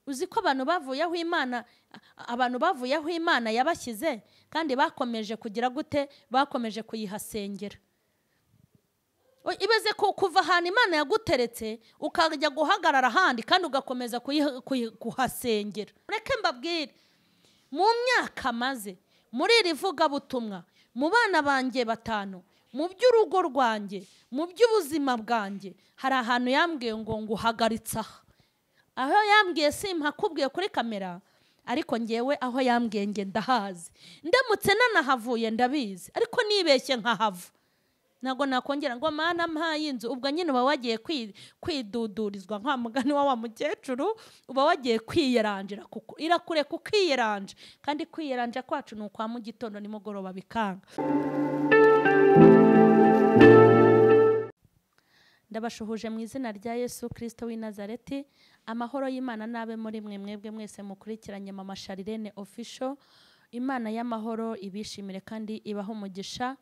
Uzi ko abantu bavuye aho Imana, abantu bavuye aho Imana yabashyize kandi bakomeje kugira gute? Bakomeje kuyihasengera. Ibeze ko kuva ahantu Imana yaguteretse ukajya guhagarara ahandi kandi ugakomeza kuhasengera. Reke mbabwire, mu myaka maze muri iri vugabutumwa, mu bana banjye batanu, mu by'urugo rwanjye, mu by'ubuzima bwanjye, hari ahantu yambwiye ngo nguhagaritse aha. Aho yambwiye simpakubwiye kuri kamera, ariko ngewe aho yambwiye nge ndahazi. Ndamutse nanahavuye ndabizi, ariko nibeshye nkahava ntabwo nakongera ngo mana mpaye inzu. Ubwo nyine uba wagiye kwidudurizwa nka mugani wa mukecuru, uba wagiye kwiyerangira, kuko irakure kukiyeranja, kandi kwiyeranja kwacu ni ukwa mu gitondo nimugoroba bikanga. Ndabashuhuje mu izina rya Yesu Kristo w'i Nazareti. Amahoro y'Imana nabe muri mwe mwebwe mwese mukurikiranye Mama Charlene Official. Imana y'amahoro ibishimire kandi ibaho umugisha.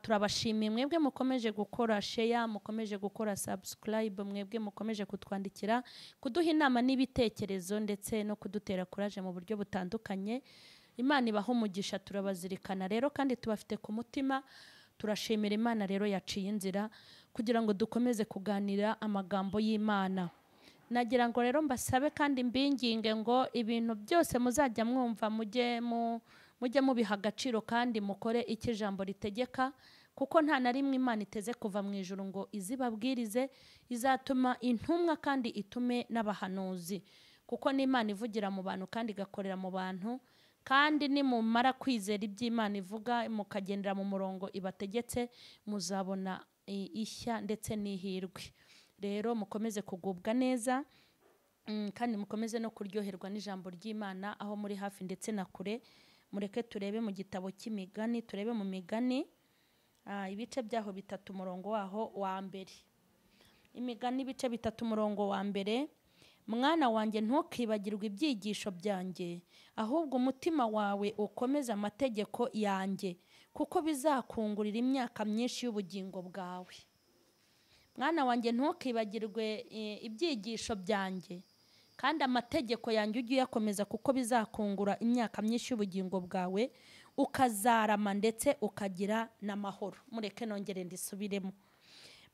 Turabashimiye mwebwe mukomeje gukora share, mukomeje gukora subscribe, mwebwe mukomeje kutwandikira, kuduha inama n'ibitekerezo ndetse no kudutera courage mu buryo butandukanye. Imana ibaho umugisha, turabazirikana rero kandi tubafite ku mutima. Turashimira Imana rero yaciye inzira kugira ngo dukomeze kuganira amagambo y'Imana. Nagira ngo rero mbasabe kandi mbinginge ngo ibintu byose muzajya mwumva mujye mubiha agaciro kandi mukore icyo ijambo ritegeka, kuko nta na rimwe Imana iteze kuva mu ijuru ngo izibabwirize, izatuma intumwa kandi itume n'abahanuzi, kuko n'Imana ivugira mu bantu kandi igakorera mu bantu. Kandi nimumara kwizera iby'Imana ivuga mukagendera mu murongo ibategetse, muzabona ishya ndetse n'ihirwe. Rero mukomeze kugubwa neza kandi mukomeze no kuryoherwa n'ijambo ry'Imana aho muri hafi ndetse na kure. Mureke turebe mu gitabo cy'imigani, turebe mu migani ibice byaho bitatu umurongo waho wa mbere. Imigani ibice bitatu umurongo wa mbere. Mwana wanjye ntukibagirwe ibyigisho byanjye, ahubwo umutima wawe ukomeze amategeko yanjye, kuko bizakungurira imyaka myinshi y'ubugingo bwawe. Mwana wanjye ntukibagirwe ibyigisho byanjye, kandi amategeko yanjye ujye uyakomeza, kuko bizakungura imyaka myinshi y'ubugingo bwawe, ukazarama ndetse ukagira n'amahoro. Mureke nongere ndisubiremo.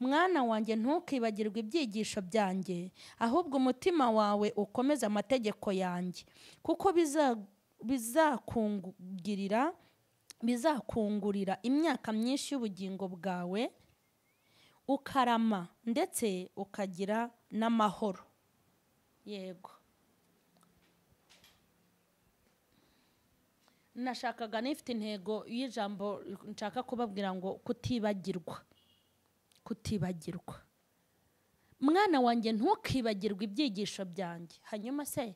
Mwana wanjye ntukibagirwe ibyigisho byanjye, ahubwo umutima wawe ukomeze amategeko yanjye, kuko bizakungurira imyaka myinshi y'ubugingo bwawe, ukarama ndetse ukagira n'amahoro. Yego, nashakaga nifite intego y'ijambo nshaka kubabwira ngo kutibagirwa. Kutibagirwa. Mwana wanjye ntukibagirwe ibyigisho byanjye. Hanyuma se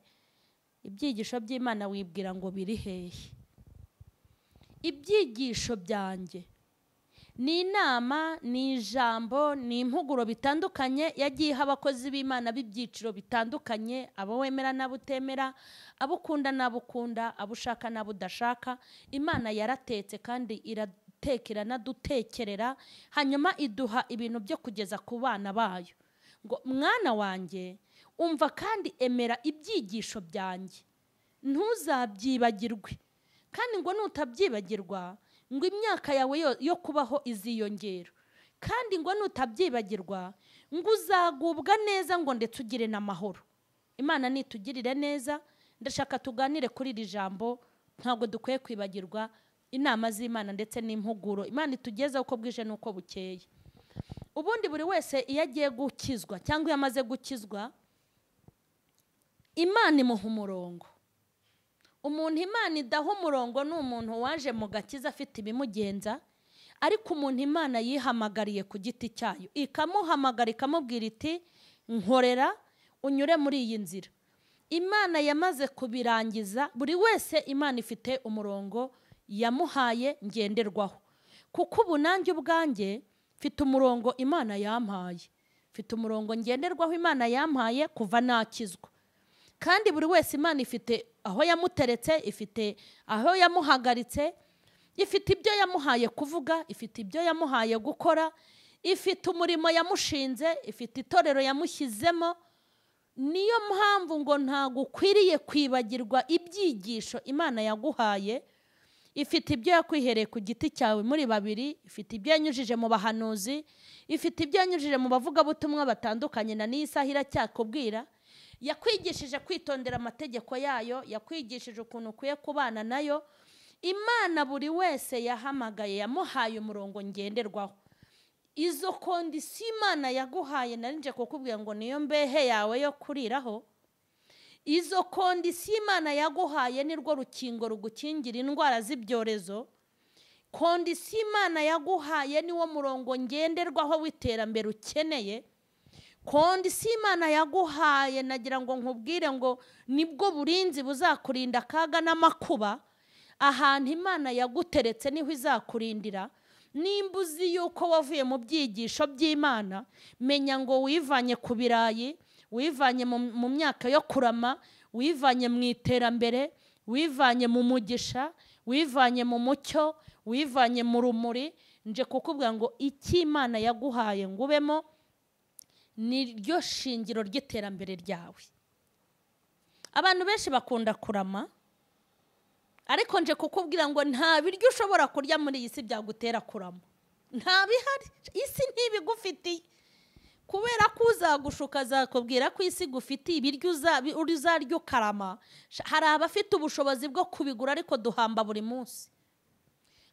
ibyigisho by'Imana wibwira ngo biri hehe? Ibyigisho byanjye ni inama, ni ijambo, ni impuguro bitandukanye yagiye iha abakozi b'Imana b'ibyiciro bitandukanye, abo wemera n'abo utemera, abo ukunda n'abo ukunda, abo ushaka n'abo udashaka. Imana yaratetse kandi iratekera nadutekerera, hanyuma iduha ibintu byo kugeza ku bana bayo. Ngo mwana wanjye umva kandi emera ibyigisho byanjye, ntuzabyibagirwe, kandi ngo nutabyibagirwa ngo imyaka yawe yo kubaho iziyongera, kandi ngo nutabyibagirwa ngo uzagubwa neza ngo ndetse ugire n'amahoro. Imana nitugirire neza. Ndashaka tuganire kuri iri jambo, ntabwo dukwiye kwibagirwa inama z'Imana ndetse n'impuguro Imana itugeza uko bwije n'uko bukeye. Ubundi buri wese iyo agiye gukizwa cyangwa iyo amaze gukizwa, Imana imuha umurongo. Umuntu Imana idaha umurongo ni umuntu waje mu gakiza afite ibimugenza, ariko umuntu Imana yihamagariye ku giti cyayo, ikamuhamagara ikamubwira iti nkorera unyure muri iyi nzira. Imana yamaze kubirangiza, buri wese Imana ifite umurongo yamuhaye ngenderwaho. Kuko ubu nanjye ubwanjye mfite umurongo Imana yampaye, mfite umurongo ngenderwaho Imana yampaye kuva nakizwa. Kandi buri wese Imana ifite aho yamuteretse, ifite aho yamuhagaritse, ifite ibyo yamuhaye kuvuga, ifite ibyo yamuhaye gukora, ifite umurimo yamushinze, ifite itorero yamushyizemo. Niyo mpamvu ngo ntago ukwiriye kwibagirwa ibyigisho Imana yaguhaye. Ifite ibyo yakwihereye ku giti cyawe muri babiri, ifite ibyo yanyujije mu bahanuzi, ifite ibyo yanyujije mu bavugabutumwa batandukanye, na n'iyi saha iracyakubwira. Yakwigishije kwitondera amategeko yayo, yakwigishije ukuntu ukwiye kubana nayo. Imana buri wese yahamagaye yamuhaye umurongo ngenderwaho. Izo kondisiyo Imana yaguhaye, narinje kukubwira ngo niyo mbehe yawe yo kuriraho. Izo kondisiyo Imana yaguhaye nirwo rukingo rugukingira indwara z'ibyorezo. Kondisiyo Imana yaguhaye niwo murongo ngenderwaho w'iterambere ukeneye. Kondisiyo Imana yaguhaye, nagira ngo nkubwire ngo nibwo burinzi buzakurinda akaga n'amakuba. Ahantu Imana yaguteretse niho izakurindira. Nimba uzi yuko wavuye mu byigisho by'Imana, menya ngo wivanye ku birayi, wivanye mu myaka yo kurama, wivanye mu iterambere, wivanye mu mugisha, wivanye mu mucyo, wivanye mu rumuri. Nje kukubwira ngo icyo Imana yaguhaye ngo ubemo niryo shingiro ry'iterambere ryawe. Abantu benshi bakunda kurama, ariko nje kukubwira ngo nta biryo ushobora kurya muri iyi si byagutera kurama. Nta bihari, isi ntibigufitiye. Kubera ko uzagushuka azakubwira ko isi igufitiye ibiryo uzarya ukarama. Hari abafite ubushobozi bwo kubigura ariko duhamba buri munsi.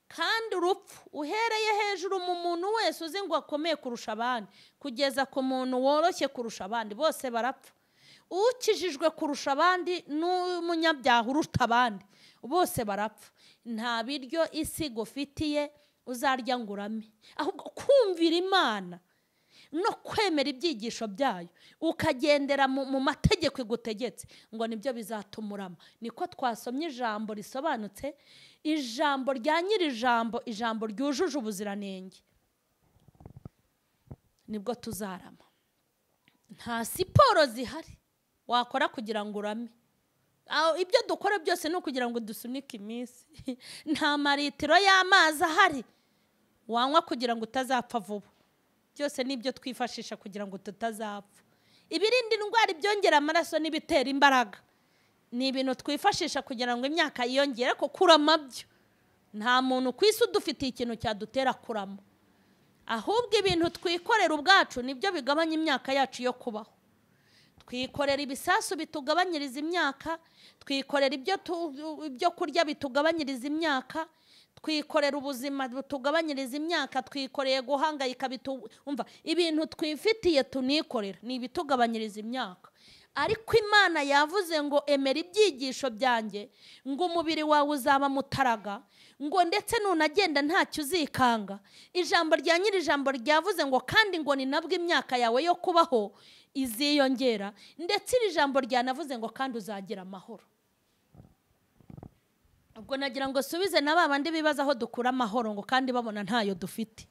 Kandi urupfu uhereye hejuru mu muntu wese uzi ngo akomeye kurusha abandi, kugeza ku muntu woroshye kurusha abandi, bose barapfa. Ukijijwe kurusha abandi n'umunyabyaha uruta abandi, bose barapfa. Nta biryo isi igufitiye uzarya ngo urame. Ahubwo kumvira Imana no kwemera ibyigisho byayo, ukagendera mu mategeko igutegetse, ngo nibyo bizatuma urama. Niko twasomye ijambo risobanutse, ijambo rya nyiri ijambo, ijambo ryujuje ubuziranenge, nibwo tuzarama. Nta siporo zihari wakora kugira ngo urame. Ibyo dukora byose ni ukugira ngo dusunike iminsi. Nta maritiro y'amazi ahari wanywa kugira ngo utazapfa vuba. Byose nibyo twifashisha kugira ngo tutazapfa. Ibirinda indwara, ibyongera amaraso n'ibitera imbaraga ni ibintu twifashisha kugira ngo imyaka yiyongere. Ko kurama byo nta muntu ku isi udufitiye ikintu cyadutera kurama. Ahubwo ibintu twikorera ubwacu nibyo bigabanya imyaka yacu yo kubaho. Twikorera ibisasu bitugabanyiriza imyaka, twikorera ibyo kurya bitugabanyiriza imyaka, twikorera ubuzima butugabanyiriza imyaka, twikoreye guhangayika umva ibintu twifitiye tunikorera ni ibitugabanyiriza imyaka. Ariko Imana yavuze ngo emera ibyigisho byanjye, ngo umubiri wawe uzaba mutaraga, ngo ndetse nunagenda ntacyo uzikanga. Ijambo rya nyiri ijambo ryavuze ngo kandi ngo ni nabwo imyaka yawe yo kubaho iziyongera, ndetse iri jambo ryanavuze ngo kandi uzagira amahoro. Ubwo nagira ngo subize na babandi bibaza aho dukura amahoro ngo kandi babona ntayo dufite.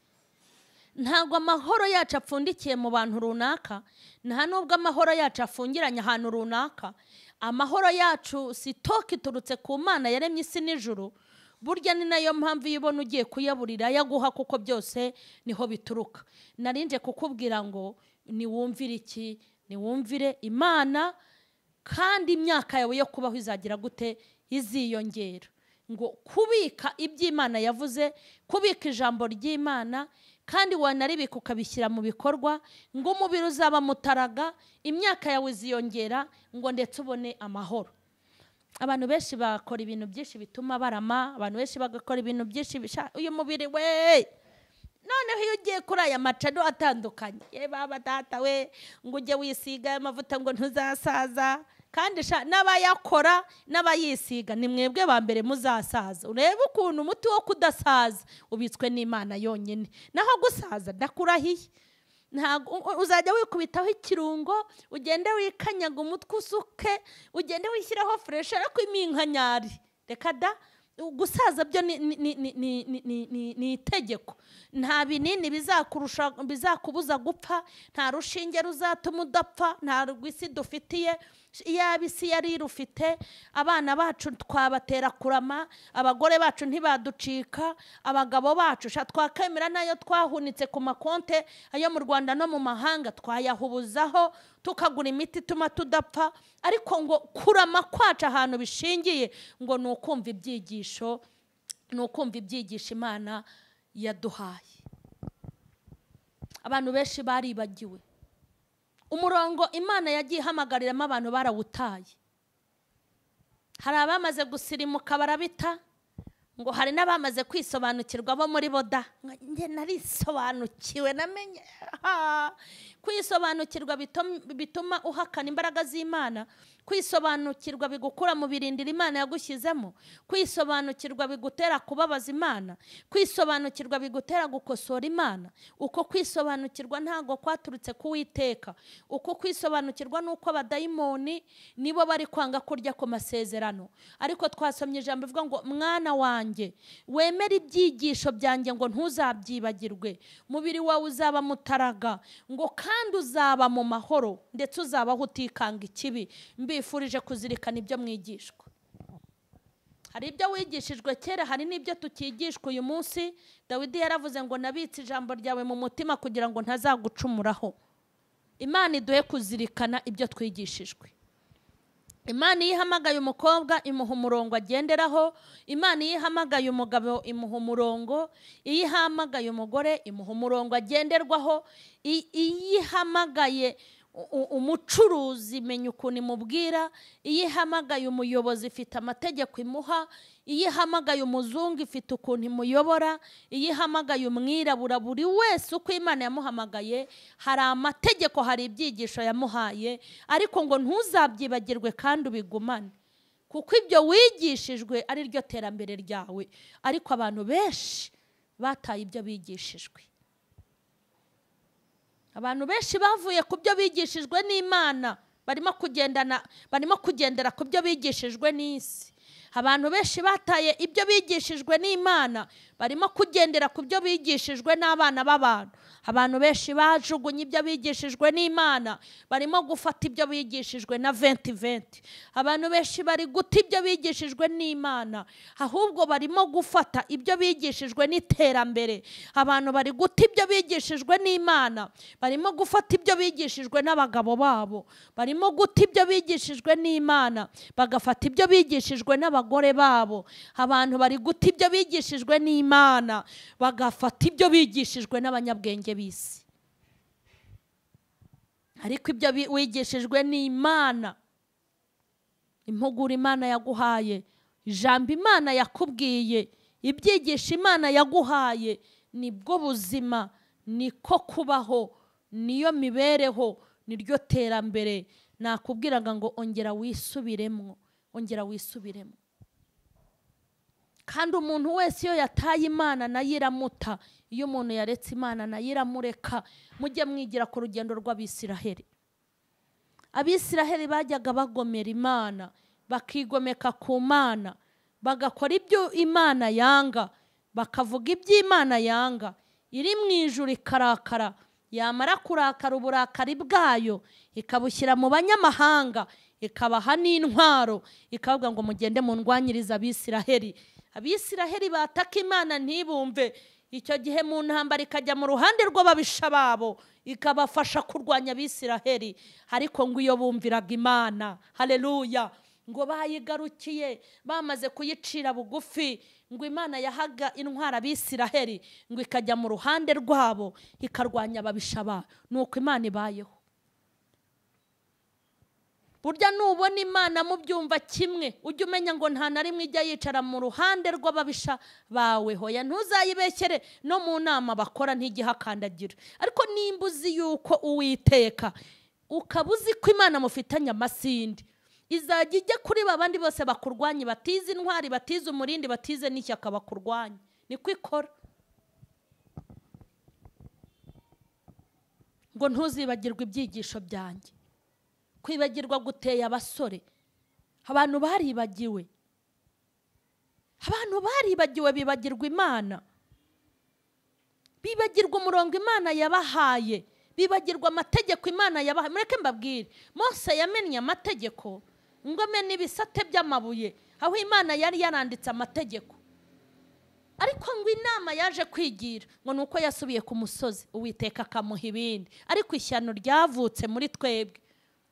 Ntabwo amahoro yacu apfundikiye mu bantu runaka, nta nubwo amahoro yacu afungiranye ahantu runaka. Amahoro yacu sitoki iturutse ku Mana yaremye isi n'ijuru. Burya ni nayo mpamvu iyo ubona ugiye kuyaburira yaguha, kuko byose niho bituruka. Narinje kukubwira ngo niwumvire iki? Niwumvire Imana, kandi imyaka yawe yo kubaho izagira gute? Iziyongera. Ngo kubika iby'Imana yavuze, kubika ijambo ry'Imana, kandi wanaribika ukabishyira mu bikorwa, ngo umubiri uzaba mutaraga, imyaka yawe iziyongera, ngo ndetse ubone amahoro. Abantu benshi bakora ibintu byinshi bituma barama, abantu benshi bagakora ibintu byinshi uyu mubiri we. Noneho iyo ugiye kuri aya macano atandukanye, ye baba data we, ngo ujye wisiga amavuta ngo ntuzasaza. Kandi n'abayakora n'abayisiga ni mwebwe ba mbere muzasaza. Urebe ukuntu umuti wo kudasaza ubitswe n'Imana yonyine. Naho gusaza ndakurahiye, ntabwo uzajya wikubitaho ikirungo, ugende wikanyaga umutwe usuke, ugende wishyiraho fresh, ariko iminkanyari reka da. Gusaza byo ni itegeko. Nta binini bizakubuza gupfa, nta rushinge ruzatuma udapfa, nta rw'isi dufitiye. Iyaba isi yari irufite, abana bacu twabatera kurama, abagore bacu ntibaducika, abagabo bacu twakemera nayo twahunitse ku makonte ayo mu Rwanda no mu mahanga twayahubuzaho, tukagura imiti ituma tudapfa. Ariko ngo kurama kwacu ahantu bishingiye ngo ni ukumva ibyigisho, ni ukumva ibyigisho Imana yaduhaye. Abantu benshi baribagiwe umurongo Imana yagiye ihamagariramo abantu, barawutaye. Hari abamaze gusirimuka barabita, ngo hari n'abamaze kwisobanukirwa bo muri boda. Njye narisobanukiwe, namenye. Kwisobanukirwa bituma uhakana imbaraga z'Imana, kwisobanukirwa bigukura mu birindiro Imana yagushyizemo, kwisobanukirwa bigutera kubabaza Imana, kwisobanukirwa bigutera gukosora Imana. Uko kwisobanukirwa ntago kwaturutse ku Uwiteka. Uko kwisobanukirwa nuko abadayimoni nibo bari kwanga kurya ku masezerano. Ariko twasomye ijambo rivuga ngo mwana wanjye wemere ibyigisho byanjye ngo ntuzabyibagirwe, mubiri wawe uzaba mutaraga, ngo kandi uzaba mu mahoro, ndetse uzabaho utikanga ikibi. Mbifurije kuzirikana ibyo mwigishwa. Hari ibyo wigishijwe kera, hari n'ibyo tukigishwa uyu munsi. Dawidi yaravuze ngo nabitse ijambo ryawe mu mutima kugira ngo ntazagucumuraho. Imana iduhe kuzirikana ibyo twigishijwe. Imana iyo ihamagaye umukobwa imuha umurongo agenderaho, Imana iyo ihamagaye umugabo imuha umurongo, iyo ihamagaye umugore imuha umurongo agenderwaho, iyo ihamagaye umucuruzi menya ukuntu imubwira, iyo ihamagaye umuyobozi ifite amategeko imuha, iyo ihamagaye umuzungu ifite ukuntu imuyobora, iyo ihamagaye umwirabura, buri wese uko Imana yamuhamagaye hari amategeko, hari ibyigisho yamuhaye. Ariko ngo ntuzabyibagirwe kandi ubigumane, kuko ibyo wigishijwe ari ryo terambere ryawe. Ariko abantu benshi bataye ibyo bigishijwe. Abantu benshi bavuye ku byo bigishijwe n'Imana, barimo kugendera ku byo bigishijwe n'isi. Abantu benshi bataye ibyo bigishijwe n'Imana, barimo kugendera ku byo bigishijwe n'abana b'abantu. Abantu benshi bajugunye ibyo bigishijwe n'Imana, barimo gufata ibyo bigishijwe na 2020. Abantu benshi bari guta ibyo bigishijwe n'Imana, ahubwo barimo gufata ibyo bigishijwe n'iterambere. Abantu bari guta ibyo bigishijwe n'Imana, barimo gufata ibyo bigishijwe n'abagabo babo, barimo guta ibyo bigishijwe n'Imana, bagafata ibyo bigishijwe n'abagore babo. Abantu bari guta ibyo bigishijwe n'Imana, bagafata ibyo bigishijwe n'abanyabwenge b'isi. Ariko ibyo wigishijwe n'Imana, impuguro Imana yaguhaye, ijambo Imana yakubwiye, ibyigisho Imana yaguhaye, nibwo buzima, niko kubaho, niyo mibereho, niryo terambere. Nakubwiraga ngo ongera wisubiremo, ongera wisubiremo. Kandi umuntu wese iyo yataye Imana nayo iramuta, iyo umuntu yaretse Imana nayo iramureka. Mujye mwigira ku rugendo rw'Abisiraheli. Abisiraheli bajyaga bagomera Imana, bakigomeka ku Mana, bagakora ibyo Imana yanga, bakavuga ibyo Imana yanga. Iri mu ijuru ikarakara, yamara kurakara uburakari bwayo ikabushyira mu banyamahanga, ikabaha n'intwaro, ikavuga ngo mugende mundwanyirize Abisiraheli. Abisiraheli bataka Imana ntibumve. Icyo gihe mu ntambara ikajya mu ruhande rw'ababisha babo, ikabafasha kurwanya Abisiraheli. Ariko ngo iyo bumviraga Imana, haleluya, ngo bayigarukiye bamaze kuyicira bugufi, ngo Imana yahaga intwara Abisiraheli, ngo ikajya mu ruhande rwabo ikarwanya ababisha babo. Nuko Imana ibayeho. Burya nubona Imana mubyumva kimwe, ujye umenya ngo nta na rimwe ijya yicara mu ruhande rw'ababisha bawe. Hoya ntuzayibeshyere, no mu nama bakora ntigihakandagira. Ariko nimba uzi yuko Uwiteka, ukaba uzi ko Imana mufitanye amasinde, izajya ijya kuri babandi bose bakurwanye, batize intwari, batize umurindi, batize n'ishyaka bakurwanye. Niko ikora. Ngo ntuzibagirwe ibyigisho byanjye. Kwibagirwa guteye abasore. Abantu baribagiwe. Abantu baribagiwe, bibagirwa Imana, bibagirwa umurongo Imana yabahaye, Bibagirwa amategeko Imana yabaha. Mureke mbabwire, Mose yamennye amategeko ngo amene ibisate by'amabuye aho Imana yari yaranditse amategeko. Ariko ngo inama yaje kwigira ngo nuko yasubiye ku musozi Uwiteka akamuha ibindi. Ariko ishyano ryavutse muri twebwe,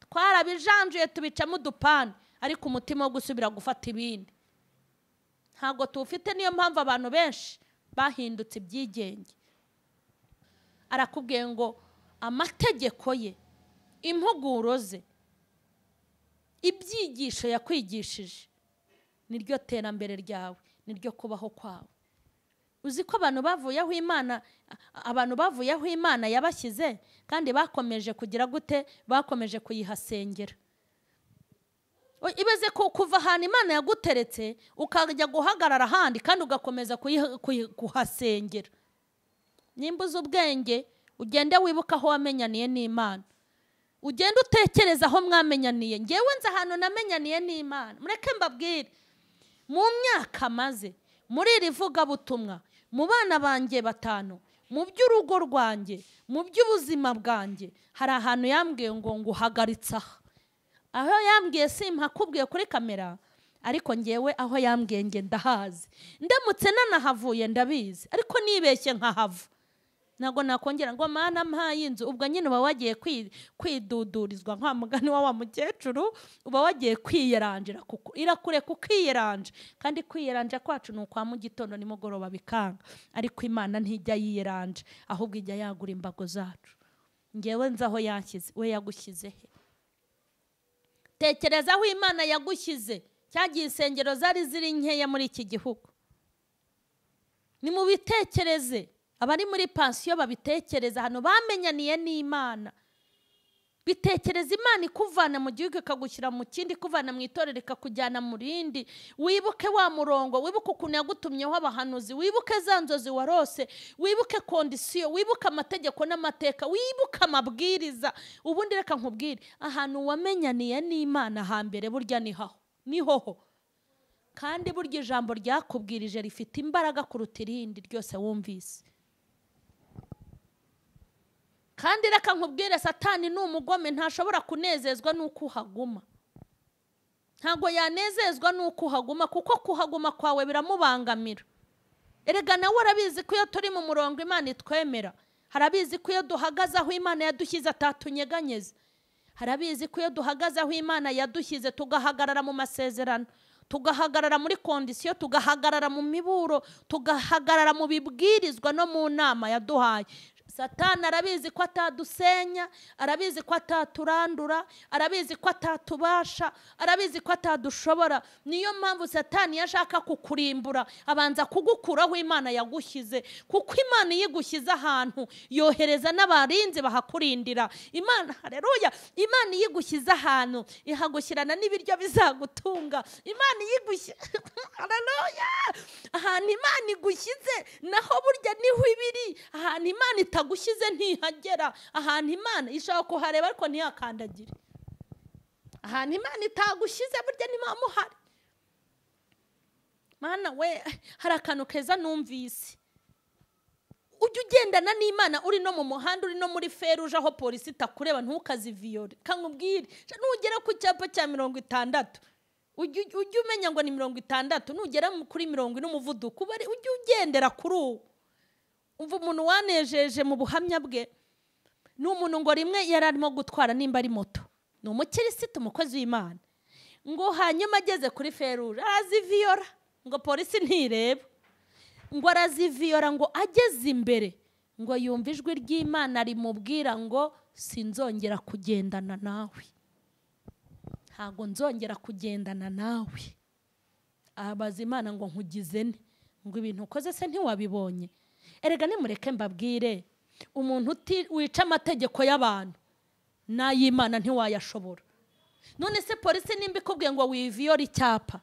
twarabijanjuye tubicamo udupande, ariko umutima wo gusubira gufata ibindi ntago tuwufite. Niyo mpamvu abantu benshi bahindutse ibyigenge. Arakubwiye ngo amategeko ye, impuguro ze, ibyigisho yakwigishije niryo terambere ryawe, niryo kubaho kwawe. Uzi ko abantu bavuye aho Imana, abantu bavuye aho Imana yabashyize kandi bakomeje kugira gute? Bakomeje kuyihasengera. Ibeze ko kuva ahantu Imana yaguteretse ukajya guhagarara ahandi kandi ugakomeza kuhasengera. Nimba uzi ubwenge ugende wibuka aho wamenyaniye n'Imana, ugende utekereza aho mwamenyaniye. Ngewe nzi ahantu namenyaniye n'Imana. Mureke mbabwire, mu myaka maze muri iri vugabutumwa, mu bana banjye 5, mu by'urugo rwanjye, mu by'ubuzima bwanjye, hari ahantu yambwiye ngo nguhagaritse aha. Aho yambwiye simpakubwiye kuri kamera, ariko ngewe aho yambwiye nge ndahazi. Ndamutse nanahavuye ndabizi, ariko nibeshye nkahava ntabwo nakongera ngo mana mpaye inzu. Ubwo nyine uba wagiye kwidudurizwa nka mugani wa mukecuru, uba wagiye kwiyerangira, kuko irakure kukiyeranja. Kandi kwiyeranja kwacu ni ukwa mu gitondo nimugoroba bikanga, ariko Imana ntijya yiyeranja, ahubwo ijya yagura imbago zacu. Ngewe nzi aho yanshyize, we yagushyize he? Tekereza aho Imana yagushyize. Cyagiye insengero zari ziri nkeya muri iki gihugu. Ni mu bitekereze, abari muri pansiyo babitekereza, hano bamenyaniye n'Imana. Bitekereza Imana ikuvana mu gihugu ikagushyira mu kindi, ikuvana mu itorero ikakujyana mu rindi. Wibuke wa murongo, wibuke ukuntu yagutumyeho abahanuzi, wibuke za nzozi warose, wibuke kondisiyo, wibuke amategeko n'amateka, wibuke amabwiriza. Ubundi reka nkubwire, ahantu wamenyaniye n'Imana hambere burya ni haho, ni hoho. Kandi burya ijambo ryakubwirije rifite imbaraga kuruta irindi ryose wumvise. Kandi reka nkubwire, Satani ni umugome, ntashobora kunezezwa nuko uhaguma. Ntago yanezezwa nuko uhaguma, kuko kuhaguma kwawe biramubangamira. Erega nawe arabizi ko iyo turi mu murongo Imana itwemera, harabizi ko iyo duhagaze aho Imana yadushyize atatunyeganyeza, harabizi ko iyo duhagaze aho Imana yadushyize tugahagarara mu masezerano, tugahagarara muri kondisiyo, tugahagarara mu miburo, tugahagarara mu bibwirizwa no mu nama yaduhaye. Satani arabizi ko atadusenya, arabizi ko ataturandura, arabizi ko atatubasha, arabizi ko atadushobora. Niyo mpamvu Satani yashaka kukurimbura abanza kugukuraho Imana yagushyize, kuko Imana iyo igushyize ahantu yohereza n'abarinzi bahakurindira. Imana, haleluya, Imana iyo igushyize ahantu ihagushyirana n'ibiryo bizagutunga. Imana iyo igushyize, haleluya, ahantu Imana igushyize naho burya niho ibiri. Ahantu Imana itagushyize ntihagera. Ahantu Imana ishaka kuhareba ariko ntihakandagire. Ahantu Imana itagushyize burya ntimuhari. Mana we, hari akantu keza numvise. Ujye ugendana n'Imana uri no mu muhanda, uri no muri feruje aho polisi itakureba, ntukaziviyore. Kankubwire, nugera ku cyapa cya 60 ujye umenya ngo ni 60, nugera kuri 40 umuvuduko ujye ugendera kuri uwo. Umva umuntu wanejeje mu buhamya bwe, ni umuntu ngo rimwe yari arimo gutwara nimba ari moto, ni umukirisitu umukozi w'Imana, ngo hanyuma ageze kuri feruje araziviyora, ngo polisi ntireba, ngo araziviyora, ngo ageze imbere ngo yumva ijwi ry'Imana rimubwira ngo sinzongera kugendana nawe, ntago nzongera kugendana nawe. Abaza Imana ngo nkugize nte? Ngo ibintu ukoze se ntiwabibonye? Erega nimureke mbabwire, umuntu wica amategeko y'abantu n'ay'Imana ntiwayashobora. None se polisi nimba ikubwiye ngo wiviyore icyapa,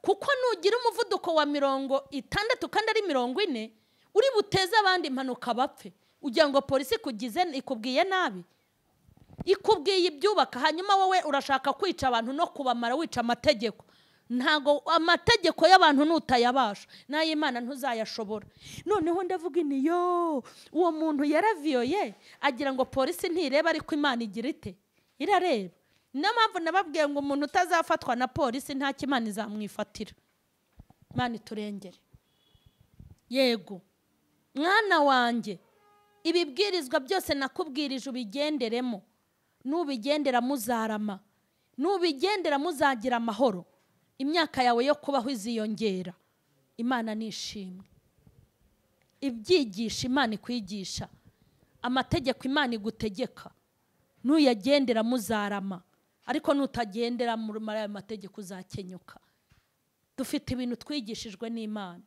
kuko nugira umuvuduko wa 60 kandi ari 40 uri buteze abandi impanuka bapfe, ugira ngo polisi ikugize ikubwiye nabi? Ikubwiye ibyubaka, hanyuma wowe urashaka kwica abantu no kubamara wica amategeko. Ntago amategeko y'abantu nutayabasha n'ay'Imana ntuzayashobora. Noneho ndavuga ni yo uwo muntu yaraviyoye agira ngo polisi ntireba, ariko Imana igira ite? Irareba. Niyo mpamvu nababwiye ngo umuntu utazafatwa na polisi nta Imana izamwifatira. Imana iturengere. Yego mwana wanjye, ibibwirizwa byose nakubwirije ubigenderemo. Nubigendera muzarama, nubigendera muzagira amahoro, imyaka yawe yo kubaho iziyongera. Imana nishimwe. Ibyigisha Imana ikwigisha, amategeko Imana igutegeka, nuyagendera muzarama, ariko nutagendera muri ayo mategeko uzakenyuka. Dufite ibintu twigishijwe n'Imana.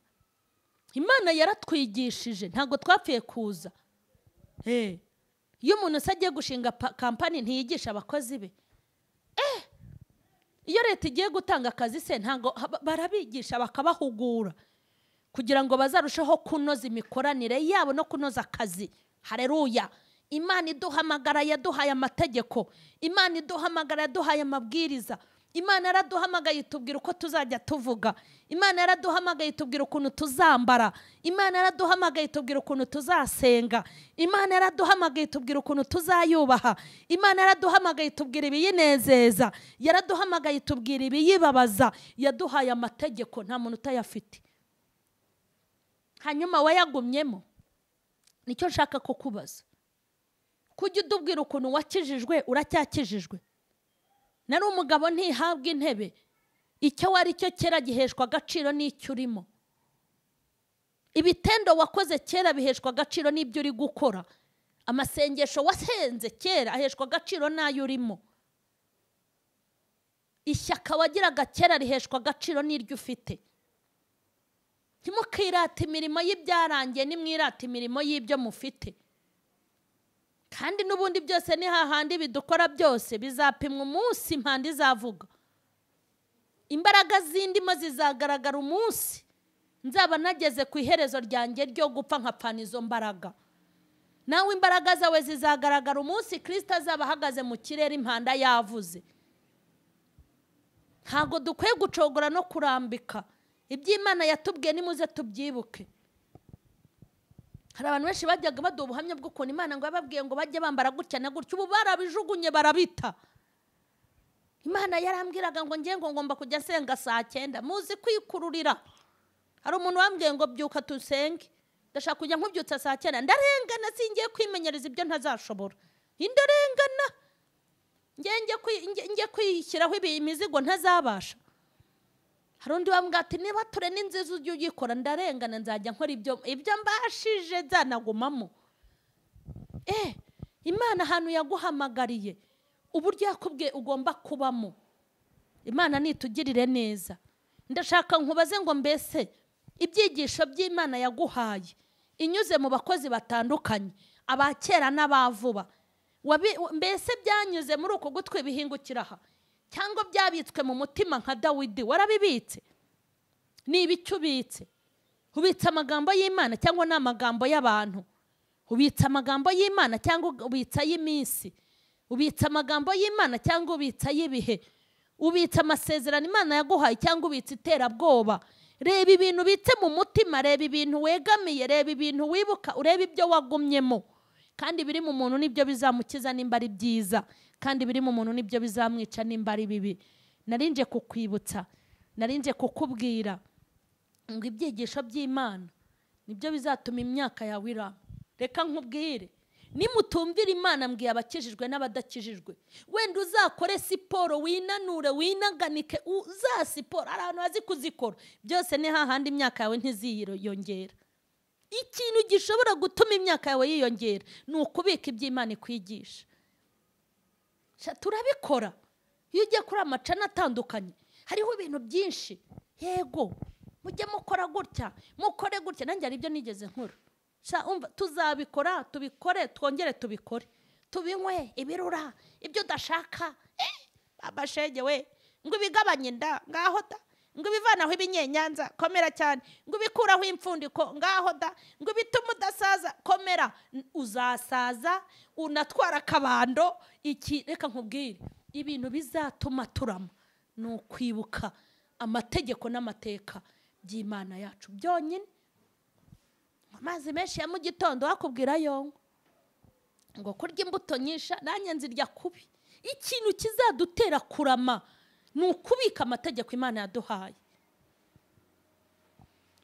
Imana yaratwigishije, ntago twapfuye kuza. Iyo umuntu agiye gushinga kampani ntiyigisha abakozi be. Iyo leta igiye gutanga akazi se ntago barabigisha bakabahugura kugira ngo bazarusheho kunoza imikoranire yabo no kunoza akazi. Haleluya. Imana iduhamagara yaduhaye amategeko, Imana iduhamagara yaduhaye amabwiriza, Imana yaraduhamagaye itubwira uko tuzajya tuvuga, Imana yaraduhamagaye itubwira ukuntu tuzambara, Imana yaraduhamagaye itubwira ukuntu tuzasenga, Imana yaraduhamagaye itubwira ukuntu tuzayubaha, Imana yaraduhamagaye itubwira ibiyinezeza, yaraduhamagaye itubwira ibiyibabaza. Yaduhaye amategeko, nta muntu utayafite. Hanyuma wayagumyemo? Nicyo nshaka kukubaza. Kujya udubwira ukuntu wakijijwe, uracyakijijwe? Nari umugabo ntihabwa intebe. Icyo wari cyo kera giheshwa agaciro n'icyo urimo. Ibitendo wakoze kera biheshwa agaciro n'ibyo uri gukora. Amasengesho wasenze kera aheshwa agaciro n'ayo urimo. Ishyaka wagiraga kera riheshwa agaciro n'iryo ufite. Ntimukirate imirimo y'ibyarangiye, nimwirate imirimo y'ibyo mufite. Kandi n'ubundi byose ni hahandi bidukora byose bizapimwa umunsi impanda izavuga. Imbaraga z'indimo zizagaragara umunsi nzaba nageze ku iherezo ryanjye ryo gupfa nkapfana izo mbaraga. Nawe imbaraga zawe zizagaragara umunsi Kristo azaba ahagaze mu kirere impanda yavuze. Ntago dukwiye gucogora no kurambika. Iby'Imana yatubwiye nimuze tubyibuke. Hari abantu benshi bajyaga baduha ubuhamya bw'ukuntu Imana ngo yababwiye ngo bajye bambara gutya na gutya, ubu barabijugunye barabita. Imana yarambwiraga ngo ngiye ngo ngomba kujya nsenga saa 9, muzi kwikururira. Hari umuntu wambwiye ngo byuka tusenge, ndashaka kujya nkubyutsa saa 9, ndarengana, singiye kwimenyereza ibyo ntazashobora. Ndarengana ngiye kwishyiraho imizigo ntazabasha. Hari undi wambwira ati niba ture n'inziza ujye ugikora, ndarengana nzajya nkora ibyo mbashije nzanagumamo. Imana ahantu yaguhamagariye, uburyo yakubwiye ugomba kubamo. Imana nitugirire neza. Ndashaka nkubaze ngo mbese ibyigisho by'Imana yaguhaye inyuze mu bakozi batandukanye, abakera n'abavuba, mbese byanyuze muri uko gutwi bihingukira aha, cyangwa byabitswe mu mutima nka Dawidi? Warabibitse? Ni ibiki ubitse? Ubitse amagambo y'Imana cyangwa ni amagambo y'abantu? Ubitse amagambo y'Imana cyangwa ubitse ay'iminsi? Ubitse amagambo y'Imana cyangwa ubitse ay'ibihe? Ubitse amasezerano Imana yaguhaye cyangwa ubitse iterabwoba? Reba ibintu ubitse mu mutima, reba ibintu wegamiye, reba ibintu wibuka, urebe ibyo wagumyemo. Kandi biri mu muntu nibyo bizamukiza nimba ari byiza, kandi biri mu muntu nibyo bizamwica nimba ari bibi. Narinje kukwibutsa, narinje kukubwira ngo ibyigisho by'Imana nibyo bizatuma imyaka yawe irama. Reka nkubwire, nimutumvira Imana, mbwiye abakijijwe n'abadakijijwe, wenda uzakore siporo, winanure, winaganike, uza siporo, hari abantu bazi kuzikora byose, ni hahandi imyaka yawe ntiziyongera. Ikintu gishobora gutuma imyaka yawe yiyongera ni ukubika iby'Imana ikwigisha. Turabikora. Iyo ugiye kuri amacana atandukanye hariho ibintu byinshi. Yego mujye mukora gutya, mukore gutya, nanjye hari ibyo nigeze nkora. Umva, tuzabikora, tubikore, twongere tubikore, tubinywe ibirura, ibyo udashaka. Abashege we, ngo ibigabanye inda, ngaho da, ngo ibivanaho ibinyenyanza, komera cyane, ngo ibikuraho impfundiko, ngaho da, ngo ibituma udasaza, komera. Uzasaza unatwara akabando. Iki reka nkubwire, ibintu bizatuma turama ni ukwibuka Amategeko n'amateka by'Imana yacu byonyine. Amazi menshi ya mu gitondo wakubwira yongo ngo kurya imbuto nyinshi, nanjye nzirya kubi. Ikintu kizadutera kurama ni ukubika amategeko Imana yaduhaye.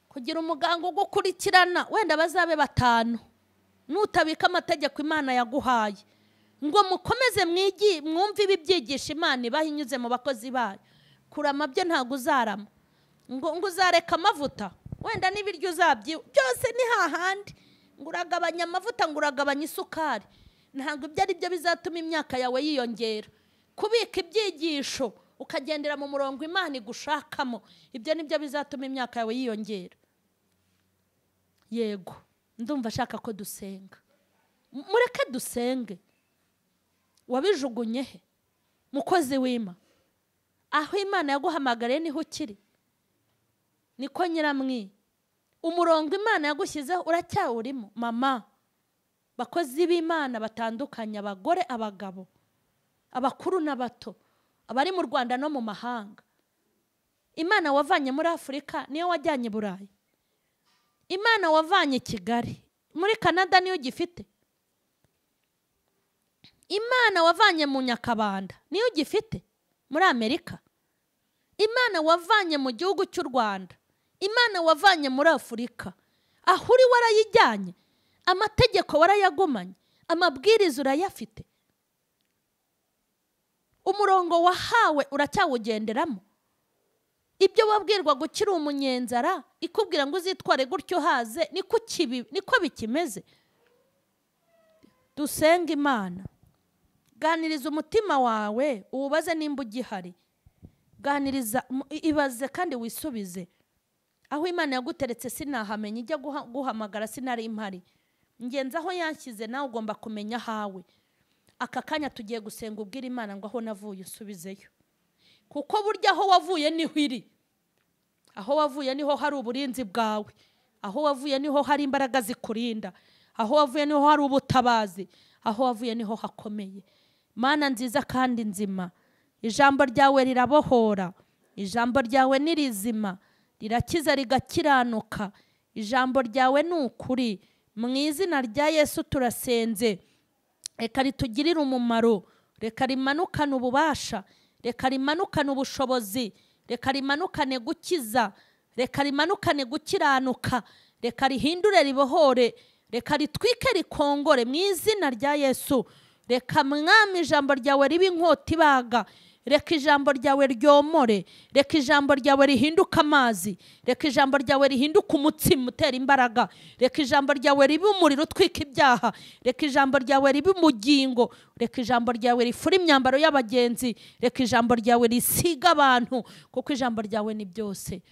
Kugira umuganga ugukurikirana wenda bazabe 5, nutabika amategeko Imana yaguhaye ngo mukomeze mwigi mwumve ibi byigisha Imana ibahinyuze mu bakozi bayo, kurama byo ntago uzarama. Ngo uzareka amavuta wenda n'ibiryo uzabyi byose ni hahandi, ngo uragabanya amavuta, ngo uragabanya isukari, ntabwo ibyo ari byo bizatuma imyaka yawe yiyongera. Kubika ibyigisho ukagendera mu murongo Imana igushakamo, ibyo nibyo bizatuma imyaka yawe yiyongera. Yego, ndumva ashaka ko dusenga. Mureke dusenge. Wabijugunye he mukozi w'Imana? Aho Imana yaguhamagariye niho ukiri, niko nyiramwi. Umurongo Imana yagushyizeho uracyawurimo. Mama, bakozi b'Imana batandukanye, abagore, abagabo, abakuru n'abato, abari mu Rwanda no mu mahanga, Imana wavanye muri Afurika niyo wajyanye Burayi. Imana wavanye Kigali muri Canada niyo gifite. Imana wavanye mu Nyakabanda niyo gifite muri Amerika. Imana wavanye mu gihugu cy'u Rwanda, Imana wavanye muri Afurika, aho uri warayijyanye, amategeko warayagumanye, amabwiriza urayafite, umurongo wahawe uracyawugenderamo. Ibyo wabwirwa gukira umunyenzara ikubwira ngo uzitware gutyo haze, niko kibi, niko bikimeze. Dusenga Imana. Ganiriza umutima wawe uwubaze nimba ugihari. Ganiriza, ibaze kandi wisubize. Aho Imana yaguteretse sinahamenya, ijya guhamagara sinari impari. Ngenza aho yanshyize nawe ugomba kumenya hawe. Aka kanya tugiye gusenga ubwira Imana ngo aho navuye usubizeyo. Kuko burya aho wavuye niho iri. Aho wavuye niho hari uburinzi bwawe. Aho wavuye niho hari imbaraga zikurinda. Aho wavuye niho hari ubutabazi. Aho wavuye niho hakomeye. Mana nziza kandi nzima, ijambo ryawe rirabohora, ijambo ryawe ni rizima, rirakiza rigakiranuka, ijambo ryawe ni ukuri. Mu izina rya Yesu turasenze. Reka ritugirire umumaro, reka rimanukane ububasha, reka rimanukane ubushobozi, reka rimanukane gukiza, reka rimanukane gukiranuka, reka rihindure ribohore, reka ritwike rikongore mu izina rya Yesu. Reka Mwami ijambo ryawe ribe inkota ibaga, reka ijambo ryawe ryomore, reka ijambo ryawe rihinduke amazi, reka ijambo ryawe rihinduke umutsima utera imbaraga, reka ijambo ryawe ribe umuriro utwika ibyaha, reka ijambo ryawe ribe umugingo, reka ijambo ryawe rifure imyambaro y'abagenzi, reka ijambo ryawe risiga abantu, kuko ijambo ryawe ni byose.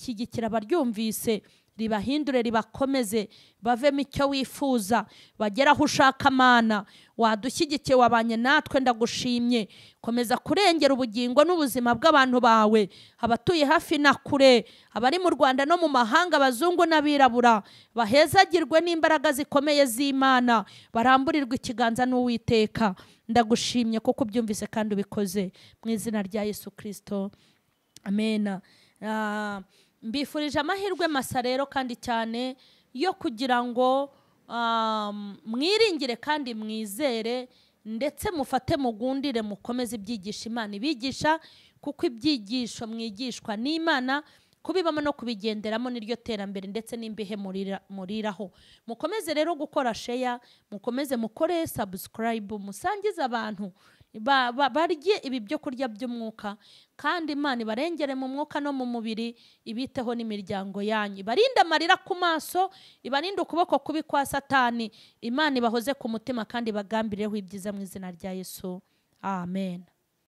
Shyigikira abaryumvise, ribahindure ribakomeze, bavemo icyo wifuza, bagera aho ushaka. Mana wadushyigikiye, wabanye natwe, ndagushimye. Komeza kurengera ubugingo n'ubuzima bw'abantu bawe, abatuye hafi na kure, abari mu Rwanda no mu mahanga, abazungu n'abirabura, bahezagirwe n'imbaraga zikomeye z'Imana, baramburirwe ikiganza n'Uwiteka. Ndagushimye kuko ubyumvise kandi ubikoze, mu izina rya Yesu Kristo, amena. Mbifurije amahirwe masa rero kandi cyane yo kugira ngo mwiringire kandi mwizere, ndetse mufate mugundire, mukomeze ibyigisha Imana ibigisha, kuko ibyigisho mwigishwa n'Imana kubibamo no kubigenderamo niryo terambere ndetse n'imbihe muriraho. Mukomeze rero gukora share, mukomeze mukore subscribe, musangize abantu barye ibi byo kurya by'umwuka, kandi Imana ibarengere mu mwuka no mu mubiri, ibiteho n'imiryango yanyu, ibarinde amarira ku maso, ibarinde ukuboko kubi kwa Satani. Imana ibahoze ku mutima kandi bagambireho ibyiza mu izina rya Yesu, amen.